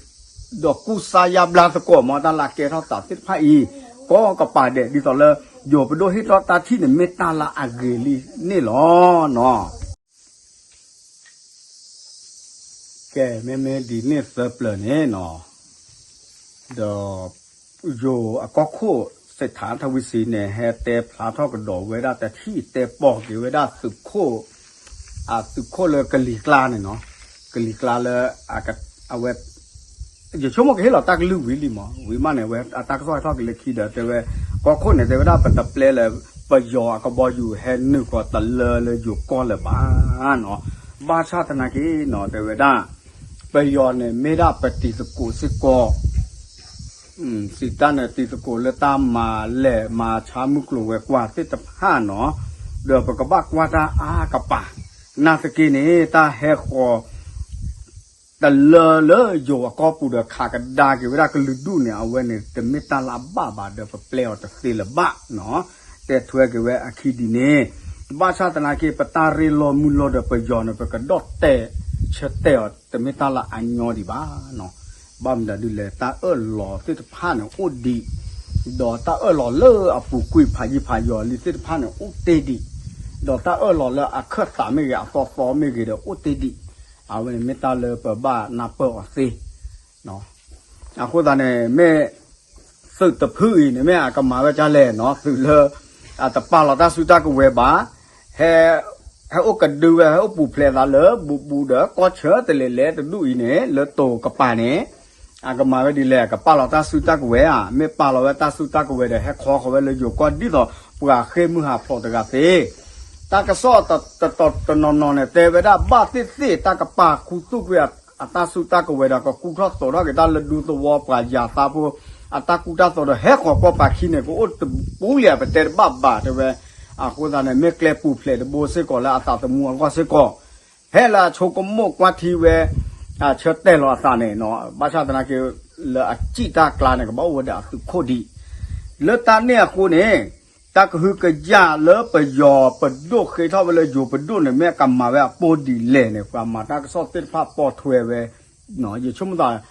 ဒီးကူစါယါဘျါသကိးမ့ၢ်တၢ်လၢအကဲထီၣ်သးသ့ၣ်တဖၣ်အံၤ ကိးကပၤဒဲး ဒ်သိးလၢ ယိၤပဒိၣ်ဟ့ၣ်ထီၣ်တၢ်ထံၣ်န့ၣ် မ့ၢ်တၢ်လၢအဂ့ၤလံန့ၣ်လီၤ. ကဲ မ့မ့ၢ်ဒ်န့ၣ်သၢပျၢၤန့ၣ်နီၤ ဒီး ယိၤအကီၢ်ခိၣ် စ့းထးထဝံစံန့ၣ် ဟဲတဲဖျါထီၣ်ကဒီးဝဲဒၣ်တထံၣ်တဲပီၢ်က့ၤဝဲဒၣ်သုးခိၣ် အသုးခိၣ်လၢကလံၤကျါန့ၣ်နီၤ, ကလံၤကျါလၢ အဝဲ ယဆိကမိၣ်ကဟ့ၣ်လီၤတၢ်ကလုၢ်ဝံၤလံမး, ဝံၤမးန့ၣ် အဝဲအတၢ်ကစီၣ်ဟဲထီၣ်က့ၤလၢခံဒီးတဲဝဲ ကီၢ်ခိၣ်န့ၣ် တဲဝဲဒၣ်ပတပျဲလၢ ပယီၤအကဘီယူၤဟဲနုာ်ဃီၤတလၢလၢယိၤကီၢ်လၢၤဘၣ်နီၤ, ဘၣ်ဆၣ်သနာ်က့နီၤ တဲဝဲဒၣ် ပယီၤန့ၣ်မ့ၢ်ဒၣ်ပတံၤသကိးစ့ၢ်ကီး စံးတၢ်န့ၣ် တံၤသကိးလၢတၢ်မၤလဲၢ်မၤဆါမုၢ်ကျိၤဝဲၤကွာ်သ့ၣ်တဖၣ်နီၤ, ဒီးပကဘၣ်ကွၢ်တၢ်အါကပၤ, နာ်သက့န့ၣ် တၢ်ဟဲဃီၤ တလၢလၢယိၤအကီၢ်ပူၤဒီးခးကဒါက့ၤဝဲဒၣ်ကလုာ်ဒူၣ်န့ၣ် အဝဲန့ၣ်တမ့ၢ်တၢ်လၢအဘၣ်ဘၣ်ဒီးပပျဲအီၤတသ့လၢၤဘၣ်နီၤ, တဲထွဲက့ၤဝဲအခံဒ်န့ၣ်, ဘၣ်ဆၣ်သနာ်က့ ပတၢ်ရ့လိာ်မုာ်လိာ်ဒီးပယီၤန့ၣ် ပကဒီၣ်တဲာ်ဆၢတဲာ်အီၤ တမ့ၢ်တၢ်လၢအညီဒံးဘၣ်နီၤ, ဘၣ်မနုၤဒ်လဲၣ် တၢ်အၢၣ်လီၤသ့ၣ်တဖၣ်န့ၣ်အိၣ်ဒံး, ဒီးတၢ်အၢၣ်လီၤလၢအပူၤကွံာ်ဖးယံာ်ဖးယီၤလံသ့ၣ်တဖၣ်န့ၣ်အိၣ်တ့ၢ်ဒံး, ဒီးတၢ်အၢၣ်လီၤလၢအခၢၣ်သးမ့ၢ်ဂ့ၤ အသီသီမ့ၢ်ဂ့ၤဒီးအိၣ်တ့ၢ်ဒံး, အဝဲန့ၣ်မ့ၢ်တၢ်လၢပဘၣ်နၢ်ပၢၢ်အီၤသ့ အဃိသတးန့ၣ် မ့ၢ်သုးတဖုအံၤန့ၣ် မ့ၢ်အကမၤဝဲဒ်လဲၣ်နီၤ, သုးလၢ အတပာ်လီၤတၢ်စုတၢ်ကဝဲၤဘၣ်, ဟဲ ဟဲအိၣ်ကဒုဝဲ ဟဲအိၣ်ပူၤဖျဲးသးလၢဘူးဘူးဒီးကီၢ်ဆၢတလဲၤလဲၤတဒူၣ်အံၤန့ၣ် လၢတိၤကပၤန့ၣ် အကမၤဝဲဒ်လဲၣ် အကပာ်လီၤတၢ်စုတၢ်ကဝဲၤဧါ, မ့ၢ်ပာ်လီၤဝဲတၢ်စုတၢ်ကဝဲၤဒီး ဟဲခီဃီၤဝဲလၢယိၤကီၢ်ဒ်သိး ပှၤဃ့ၢ်မုၢ်ဟးဖျိးတဂၤသ့ တၢ်ကစီၣ်တတီၤတနီၤနီၤန့ၣ် တဲဝဲဒၣ်ဘၣ်သ့ၣ်သ့ၣ် တၢ်ကပာ်ခူသူၣ်ကွံာ်အတၢ်စုတၢ်ကဝဲၤဒီး ကကူၣ်ထီၣ်သိးထီၣ်က့ၤတၢ်လၢဒူသဝီပှၤယၤသးဖိ အတၢ်ကူၣ်တၢ်သိးဒီး ဟဲဃီၤကီၢ်ပၤခံန့ၣ် ကအိၣ်တပူၤလံ ပတဲတဘၣ်ဘၣ်တဲဝဲ, အဃိသတးန့ၣ် မ့ၢ်ကျဲပူၤဖျဲးတဘိစ့ၢ်ကီးလၢအသးသမူအဂီၢ်စ့ၢ်ကီး ဖဲလၢအဆိကမိၣ်ကွၢ်ထံဝဲ ဆၢတဲာ်လီၤအသးန့ၣ်နီၤ, ဘၣ်ဆၣ်သနာ်က့ လၢအစံၣ်တၢ်ကျါန့ၣ် ကဘၣ်အိၣ်ဝဲဒီးအသုးခိၣ်ဒံး, လၢတၢ်န့ၣ်အဃိန့ၣ် တၢ်ကဟုကယာ်လၢပယီၤပဒိၣ်ဃ့ထီၣ်ဝဲလၢယိၤပဒိၣ်န့ၣ် မ့ၢ်အကမၤဝဲအပိၢ်ဒ်လဲၣ်န့ၣ် ပှၤမၤတၢ်ကစီၣ်သ့ၣ်တဖၣ်ပိာ်ထွဲဝဲ ယဆိကမိၣ်သး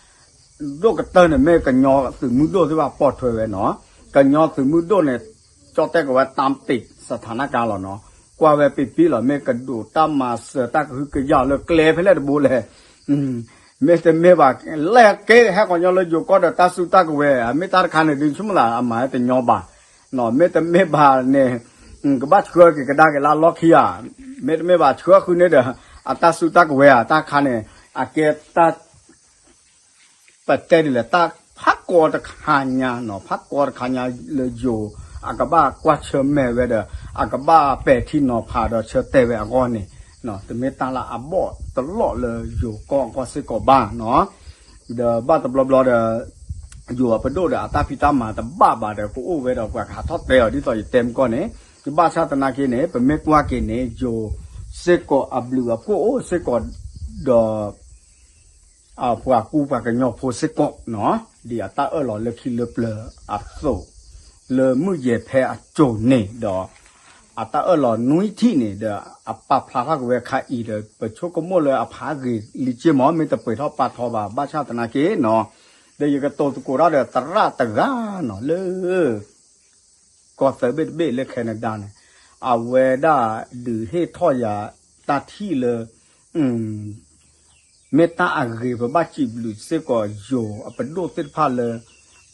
ဒိၣ်ကတၢၢ်န့ၣ် မ့ၢ်ကညီသုးမုၢ်ဒိၣ်သ့ၣ်တဖၣ်ပိာ်ထွဲဝဲနီၤ, ကညီသုးမုၢ်ဒိၣ်န့ၣ် ကၠီတဲကဝဲ တၢ်ပ့းစထးနကါလီၤနီၤ, ကွၢ်ဝဲပ့ၤပ့ၤလီၤ မ့ၢ်ကဒိးတၢ်မၤစၢၤတၢ်ကဟုကယာ်လၢကျဲဖဲလဲၣ်တဘိလဲၣ် မ့တမ့ၢ်ဘၣ် လဲၤက့ၤဟဲကီၢ်ညီလၢယိၤကီၢ်ဒီးတၢ်စုတၢ်ကဝဲၤ မ့ၢ်တၢ်တခါန့ၣ် ဒုးဆိကမိၣ်သး အမၤတညီဘၣ်, မ့တမ့ၢ်ဘၣ်န့ၣ် ကဘၣ်ဆှၢက့ၤကဒါက့ၤလၢအလီၢ်ခံဧါ, မ့တမ့ၢ်ဘၣ်ဆှၢဃုာ်န့ၢ်ဒီး အတၢ်စုတၢ်ကဝဲၤဧါ တၢ်ခါန့ၣ် အကဲတၢ် ပတဲဒ်လဲၣ် တၢ်ဖးကီတခါညါနီၤ ဖးကီတခါညါလၢယိၤ အကဘၣ်ကွၢ်ဆၢၣ်မဲာ်ဝဲဒီး အကဘၣ်ပဲာ်ထံနီၤဖးဒီးဆၢတဲာ်ဝဲအဂီၢ်န့ၣ် တမ့ၢ်တၢ်လၢအဘီၣ်တလီၢ်လၢယိၤကီၢ်အဂီၢ်စ့ၢ်ကီးဘၣ်နီၤ, ဒီးဘၣ်တဘျီဘျီဒီး ယိၤအပဒိၣ်ဒီးအတၢ်ဖံးတၢ်မၤတဘၣ်ဘၣ်ဒီး ကအိၣ်ဝဲဒီးပှၤကဟးထီၣ်တဲအီၤဒ်သိးယတဲမကီၢ်န့ၣ် ယဘၣ်ဆၣ်သနာ်က့န့ၣ် ပမ့ၢ်ကွၢ်က့ၤန့ၣ် ယိၤစ့ၢ်ကီးအဘျုးအဖှိၣ်အိၣ်စ့ၢ်ကီးဒီး ပှၤကူပှၤကညီဖိစ့ၢ်ကီးနီၤ ဒ်အတၢ်အၢၣ်လီၤလၢခံလၢပျၢၤအသိး လၢမုၢ်ယဲၢ်ဖဲအစိၤန့ၣ်ဒီး အတၢ်အၢၣ်လီၤနွံထံၣ်န့ၣ်ဒီး အပာ်ဖျါထီၣ်က့ၤဝဲခါအံၤဒီး ပဆိကမိၣ်လၢအဖးဂ့ၤလံက့မး မ့ၢ်တပှဲၤထီၣ်ပာ်ထီဘၣ် ဘၣ်ဆၣ်သနာ်က့နီၤ ဒီးယကတိၤသကိးတၢ်ဒီးသရၣ်တဂၤနီၤ လၢ ကီၢ်သၢဘ့ၣ်တဘ့ၣ်လၢ Canada န့ၣ် အဝဲဒၣ်ဒုးဟ့ၣ်ထီၣ်ယၤတၢ်ထံၣ်လၢ မ့ၢ်တၢ်အဂ့ၤ ပဘၣ်စံးဘျုးစ့ၢ်ကီးယိၤအပဒိၣ်သ့ၣ်တဖၣ်လၢ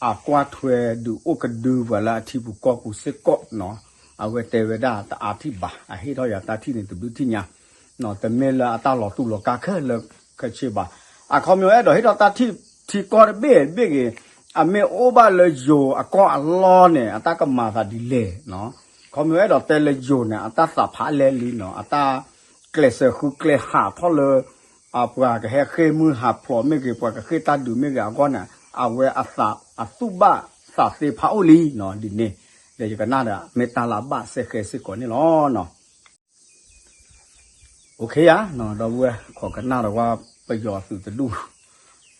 အကွၢ်ထွဲဒုးအိၣ်ကဒုပှၤလၢအထံပူၤကီၢ်ပူၤစ့ၢ်ကီးနီၤ အဝဲတဲဝဲဒၣ်တအါထံၣ်ဘၣ် အဟ့ၣ်ထီၣ်ယၤတၢ်ထံၣ်န့ၣ် တဘျုးထံၣ်ညါ တမ့ၢ်လၢအတၢ်လီၤတူၢ်လီၤကာ်ခဲလၢာ်ခဲဆ့ဘၣ်. အခီပညီအဲၣ်ဒိးဟ့ၣ်ထီၣ်တၢ်ထံၣ်ထံကီၢ်တဘ့ၣ်တဘ့ၣ်ဂ့ၤ အမ့ၢ်အိၣ်ဘၣ်လၢယိၤအကီၢ်အလီၢ်န့ၣ် အတၢ်ကမၤသးဒ်လဲၣ်နီၤ. ခီပညီအဲၣ်ဒိးတဲလၢယိၤန့ၣ် အတၢ်သးဖးလဲၢ်လံနီၤ အတၢ်ကျဲးစၢးဃုကျဲးဟးထီၣ်လၢ ပှၤကဟဲဃ့ၢ်မုၢ်ဟးဖျိးမ့ၢ်ဂ့ၤ ပှၤကဃ့ၢ်တၢ်ဒုးမ့ၢ်ဂ့ၤအဂီၢ်န့ၣ် အဝဲအသးအသူၣ်ဘၣ်သးသ့ဖးအိၣ်လံနီၤ ဒ်န့ၣ် ဒီးယကနၣ်ဒီး မ့ၢ်တၢ်လၢအဘၣ်စဲဃဲစ့ၢ်ကီးန့ၣ်လီၤ. အိၣ်ခ့ယါ ဒီပုၢ်ဝဲၢ် ခိးကနၣ်ဒီးဝဲ ပယီၤသုးတဒူၣ်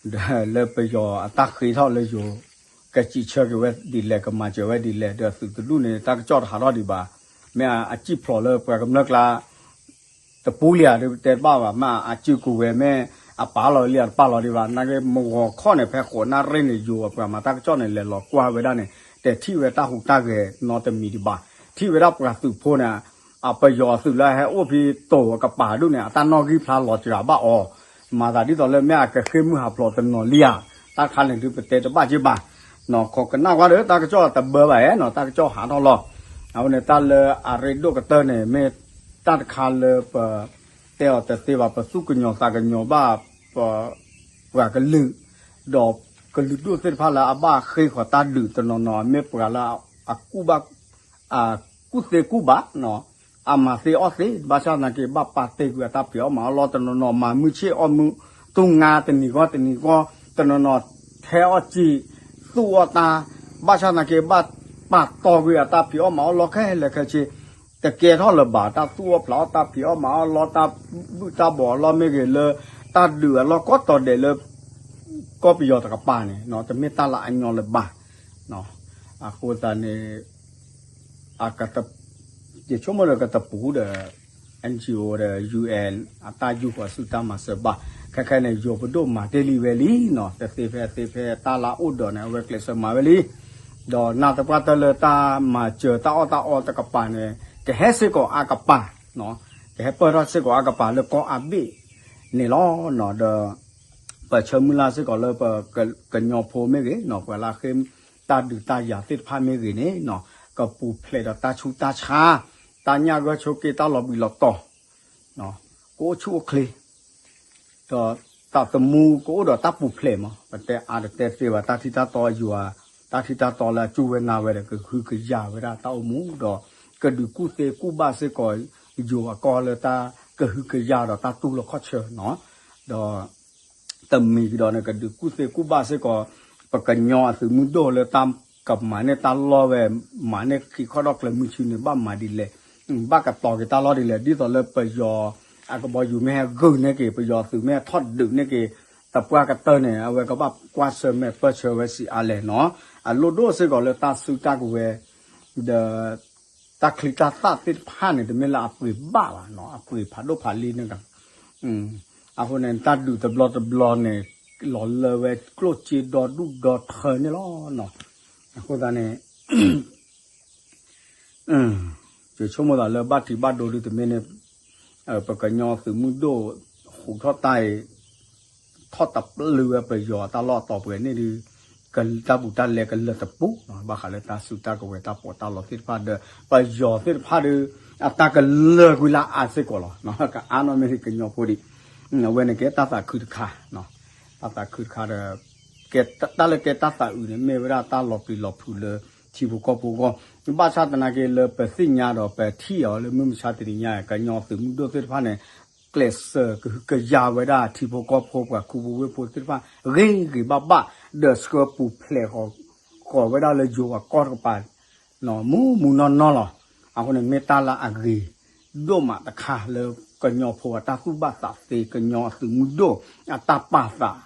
ဒီးလၢပယီၤအတၢ်ဃ့ထီၣ်လၢယိၤ ကစံးဆၢက့ၤဝဲဒ်လဲၣ် ကမၤစၢၤဝဲဒ်လဲၣ် ဒီးသုးတဒူၣ်န့ၣ် တၢ်ကစီၣ်တဟးထီၣ်ဒံးဘၣ်. မ့ၢ်အစံၣ်ဖျိးလၢပှၤကမျၢၢ်ကျါ တပူၤလံဧါ ဒ်တဲတဘၣ်ဘၣ် မ့ၢ်အစုကဝဲၤ မ့ၢ်အပာ်လီၤလံဧါ တပာ်လီၤဒံးဘၣ် နာ်က့ မုၢ်ဂီၤခီန့ၣ် ဖဲဃိးနၣ်ရံၣ်န့ၣ် ယိၤအပှၤမၤတၢ်ကစီၣ်န့ၣ် လဲၤလီၤကွၢ်ဝဲဒၣ်န့ၣ် တထံၣ်ဝဲတၢ်ဟူးတၢ်ဂဲၤနီတမံၤဒံးဘၣ်. ထံၣ်ဝဲဒၣ်ပှၤသုးဖိန့ၣ် အပယီၤသုးလၢဟဲအိၣ်ဖဲတိၤအကပၤဒူၣ်န့ၣ် အတၢ်နီၣ်ဂံၢ်ဖျါလီၤစှၤဘၣ်အီၤ မၤသးဒ်သိးလၢမ့ၢ်အကဃ့ၢ်မုၢ်ဟးဖျိးတနီၤလံဧါ. တၢ်ခါန့ၣ်ဒုးပတဲတဘၣ်က့ဘၣ်. ခိးကနၣ်ဝဲဒီး တၢ်ကစီၣ်တဘၢဘၣ်ဧါနီၤ, တၢ်ကစီၣ်ဟးထီၣ်လီၤ. အဝဲန့ၣ် တၢ်လၢအရ့ဒိၣ်ကတၢၢ်န့ၣ် မ့ၢ်တၢ်တခါလၢပ တဲအီၤတသ့ဘၣ်, ပသူၣ်ကညီၤသးကညီၤဘၣ် ပ ပှၤကလုာ်, ဒီးကလုာ်ဒူၣ်သ့ၣ်တဖၣ်လၢအဘၣ်ဃ့ၢ်ဃီၤတၢ်ဒုးတနီၤနီၤ မ့ၢ်ပှၤလၢအကူၣ်ဘၣ် အကူၣ်သ့ကူၣ်ဘၣ်, အမၤသ့အီၣ်သ့, ဘၣ်ဆၣ်သနာ်က့ ဘၣ်ပာ်တ့ၢ်ကွံာ်အတၢ်ဖံးအီၣ်မၤအီၣ်လီၢ်တနီၤနီၤ, မၤမုၢ်ဆ့ၣ်အီၣ်မုၢ်တူၢ်နံၤ တနံၤဂီၢ်တနံၤဂီၢ်, တနီၤနီၤထဲအီၣ်စံာ် သူၣ်အီၣ်တၢ်, ဘၣ်ဆၣ်သနာ်က့ ဘၣ်ပာ်တီၢ်ကွံာ်အတၢ်ဖံးအီၣ်မၤအီၣ်လီၢ်ခဲလၢာ်ခဲဆ့, တကဲထီၣ်လၢၤဘၣ် တၢ်သူၣ်အီၣ်ဖျးအီၣ် တၢ်ဖံးအီၣ်မၤအီၣ်လီၢ် တၢ်ဘုၣ်တၢ်ဘီၣ်အလီၢ်မ့ၢ်ဂ့ၤ လၢတၢ်ဒုးအလီၢ်ကိးတီၤဒဲးလၢ ကီၢ်ပယီၤတကပၤန့ၣ် တမ့ၢ်တၢ်လၢအညီလၢၤဘၣ်. အဃိသတးန့ၣ် ယဆိကမိၣ်ဒီးကတပူၤဒီး NGO ဒီး UN အတၢ်ယူၢ်ဃီၤဆူတၢ်မၤစၢၤဘၣ်, ခဲခဲန့ၣ် ယိၤပဒိၣ်မၤတ့ၢ်လံဝဲလံနီၤ, တသ့ဖဲသ့ဖဲတၢ်လၢအအိၣ်ဒီးန့ၣ် အဝဲကျဲးစၢးမၤဝဲလံ, ဒီးနာ်သပှၢ်တၢၢ်လၢတၢ်မၤစၢၤတၢ်အီၣ်တၢ်အီတကပၤန့ၣ် ကဟဲစ့ၢ်ကီးအါကပၤ, ကဟဲပၢၢ်ထီၣ်စ့ၢ်ကီးအါကပၤလၢကီၢ်အါဘ့ၣ်န့ၣ်လီၤ. ဒီး ပဆၢမုၢ်လၢ်စ့ၢ်ကီးလၢပကညီဖိမ့ၢ်ဂ့ၤနီၤ, ပှၤလၢအဃ့တၢ်ဒုးတၢ်ယၤသ့ၣ်တဖၣ်မ့ၢ်ဂ့ၤန့ၣ်နီၤ, ကပူၤဖျဲးဒီးတၢ်ဆူးတၢ်ဆါ, တၢ်ညၣ်ဂၢၢ်ဆိးက့ တၢ်လီၤဘှံးလီၤတီၤ, ကအိၣ်ဆူၣ်အိၣ်ချ့, ဒီးသးသမူကအိၣ်ဒီးတၢ်ပူၤဖျဲးမး, ပတဲအါတတဲသ့ဘၣ် တၢ်ထံၣ်တၢ်တီယွၤ, တၢ်ထံၣ်တၢ်တီလၢအစူၢ်ဝဲနာ်ဝဲဒီး ကဟုကယာ်ဝဲဒၣ်တၢ်အိၣ်မူဒီး ကဒုးကူၣ်သ့ကူၣ်ဘၣ်စ့ၢ်ကီး ယိၤအကီၢ်လၢတၢ်ကဟုကယာ်ဒီးတၢ်တူၢ်လိာ်ခီၣ်ဆၢနီၤ, ဒီး တမံၤကဒီးန့ၣ် ကဒုးကူၣ်သ့ကူၣ်ဘၣ်စ့ၢ်ကီး ပကညီအသုးမုၢ်ဒိၣ်လၢတၢ်ကမၤန့ၢ်တၢ်လီၢ်ဝဲ, မၤန့ၢ်ခံခီၣ်ဒီၣ်ကျဲၤမုၢ်ဆ့ၣ်န့ၣ် ဘၣ်မၤဒ်လဲၣ်, ဘၣ်ကတီၤက့ၤတၢ်လီၢ်ဒ်လဲၣ်, ဒ်သိးလၢပယီၤအကဘီယူၤမ့ၢ်ဟဲဂုာ်န့ၢ်က့ၤ ပယီၤသုးမ့ၢ်ဟဲထီၣ်ဒုးန့ၢ်က့ၤ သပှၢ်ကတၢၢ်န့ၣ် အဝဲကဘၣ်ကွၢ်ဆၢၣ်မဲာ်ပၢၢ်ဆၢဝဲစံးအါလဲၣ်နီၤ, အလိၣ်ဒိၣ်စ့ၢ်ကီးလၢတၢ်စုတၢ်ကဝဲၤ ဒီး တၢ်ချံတၢ်သၣ်သ့ၣ်တဖၣ်န့ၣ် တမ့ၢ်လၢအပှ့ၤဘၣ်ဘၣ်နီၤ, အပှ့ၤဖးဒိၣ်ဖးလံၤန့ၣ်ဒီး အဃိန့ၣ် တၢ်ဒုးတဘျီတဘျီန့ၣ် လီၤလၢဝဲကျိၣ်စ့ဒီဒူၣ်ဒီထၢန့ၣ်လီၤ. အဃိသတးန့ၣ် ယဆိကမိၣ်သးလၢဘၣ်ထံးဘၣ်ဒိဒုတမ့ၢ်န့ၣ် ပကညီသုးမုၢ်ဒိၣ် ဟူးထီၣ်တၢ်အံၤ ထီၣ်တပျုာ်ဝဲပယီၤတၢ်လီၢ်အတီၢ်ပှဲၤန့ၣ်ဒီး တၢ်ဘူးတၢ်လဲကလၢာ်တပူၤ ဘၣ်ဃးလၢတၢ်စုတၢ်ကဝဲၤတၢ်ပီးတၢ်လီသ့ၣ်တဖၣ်ဒီး ပယီၤသ့ၣ်တဖၣ်ဒီး အတၢ်ကလၢာ်ကွံာ်လၢအါစ့ၢ်ကီးလီၤ. ကအါနီၢ်မ့ၢ်ကညီဖိဒံး အဝဲန့ၣ်ကဲတၢ်သးခုတခါ တၢ်သးခုတခါဒီး တၢ်လၢကဲတၢ်သးအုးန့ၣ် မ့ၢ်ဝဲဒၣ်တၢ်လီၤပျံၤလီၤဖုးလၢထံဖိကီၢ်ဖိအဂီၢ်, ဘၣ်ဆၣ်သနာ်က့လၢပသ့ၣ်ညါဒီးပထံၣ်အီၤလၢမုၢ်မဆါတနံၤညါ ကညီသုးမုၢ်ဒိၣ်သ့ၣ်တဖၣ်န့ၣ် ကျဲးစၢးကဟုကယာ်ဝဲဒၣ်ထံဖိကီၢ်ဖိပှၤခူပူၤဝ့ၢ်ဖိသ့ၣ်တဖၣ် ဂ့ၤဂ့ၤဘၣ်ဘၣ် ဒီးဆှၢပူၤဖျဲးဃီၤဝဲဒၣ်လၢယိၤအကီၢ်တကပၤ မူမူနီၢ်နီၢ်လီၤ. အဃိန့ၣ်မ့ၢ်တၢ်လၢအဂ့ၤဒိၣ်မးတခါလၢကညီဖိအတၢ်သူၣ်ဘၣ်သးသ့ ကညီအသုးမုၢ်ဒိၣ်အတၢ်ပာ်သး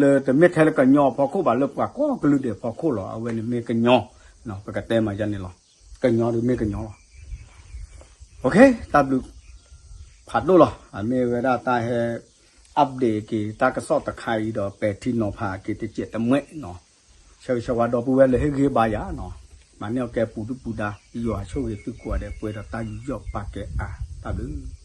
လၢတမ့ၢ်ထဲလၢကညီအဖီခိၣ်ဘၣ် လၢပှၤကိးကလုာ်ဒဲးအဖီခိၣ်လီၤ. အဝဲန့ၣ်မ့ၢ်ကညီ ပကတဲမးယါန့ၣ်လီၤ. ကညီဒုးမ့ၢ်ကညီလီၤ. တၢ်ဘျုးဖးဒိၣ်လီၤ. အမ့ၢ်ဝဲဒၣ်တၢ်ဟဲ update က့ၤတၢ်ကစီၣ်တခါအံၤဒီး ပဲာ်ထံနီၤဖးက့ၤတစဲးတမှဲနီၤ. ဆၢဂ့ၤဆၢဝါဒီပုၢ်ဝဲၢ်လၢဟ့ၣ်ဂံၢ်ဘါယၤနီၤ. မၤန့ၢ်အီၤကဲပူၤဒုၣ်ပူၤဒါ ယွၤဆိၣ်ဂ့ၤသုကိးဂၤဒဲး ပှဲၤဒီးတၢ်ယူးယီၣ်ပာ်ကဲအါ. တၢ်ဘျုး